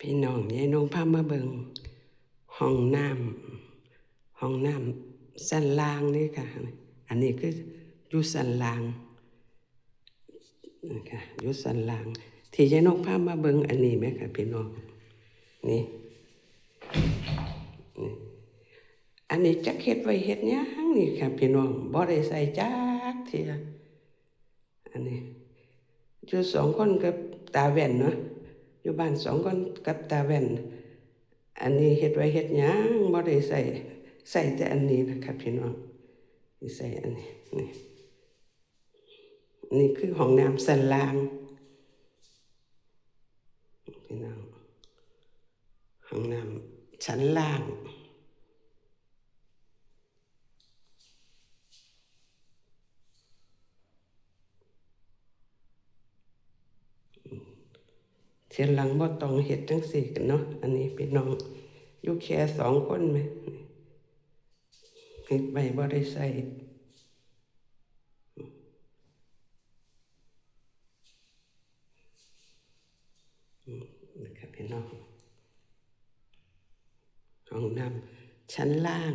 ພີ່ນ້ອງ ຍາຍນົງພາມາເບິ່ງຫ້ອງນ້ຳ ຫ້ອງນ້ຳຊັ້ນລ່າງນີ້ຄ່ະ. ອັນນີ້ຄືຢູ່ຊັ້ນລ່າງ ນີ້ຄ່ະ ຢູ່ຊັ້ນລ່າງ ທີ່ຍາຍນົງພາມາເບິ່ງອັນນີ້ແມ່ນຄ່ະພີ່ນ້ອງ ນີ້ ນີ້ ອັນນີ້ຈັກເຮັດໄວ້ເຮັດຫຍັງນີ້ຄ່ະພີ່ນ້ອງ ບໍ່ໄດ້ໃຊ້ຈັກເທື່ອ. ອັນນີ້ຢູ່ສອງຄົນກັບຕາແວ່ນເນາະ ຢູ່ບ້ານສອງຄົນກັບຕາແວ່ນ. ອັນນີ້ເຮັດໄວ້ເຮັດຫຍັງ ບໍ່ໄດ້ໃຊ້ ໃຊ້ແຕ່ອັນນີ້ນະຄັບພີ່ນ້ອງ ໃຊ້ອັນນີ້ ນີ້ ນີ້ຄືຫ້ອງນ້ຳຊັ້ນລ່າງ ພີ່ນ້ອງ ຫ້ອງນ້ຳຊັ້ນລ່າງ. ທີຫຼັງບໍ່ຕ້ອງເຮັດຈັ່ງຊີ້ກັນເນາະ ອັນນີ້ພີ່ນ້ອງ ຢູ່ແຄ່ສອງຄົນແມ່ ເຮັດໄວ້ບໍ່ໄດ້ໃຊ້ ນີ້ຄ່ະພີ່ນ້ອງ ຫ້ອງນ້ຳຊັ້ນລ່າງ.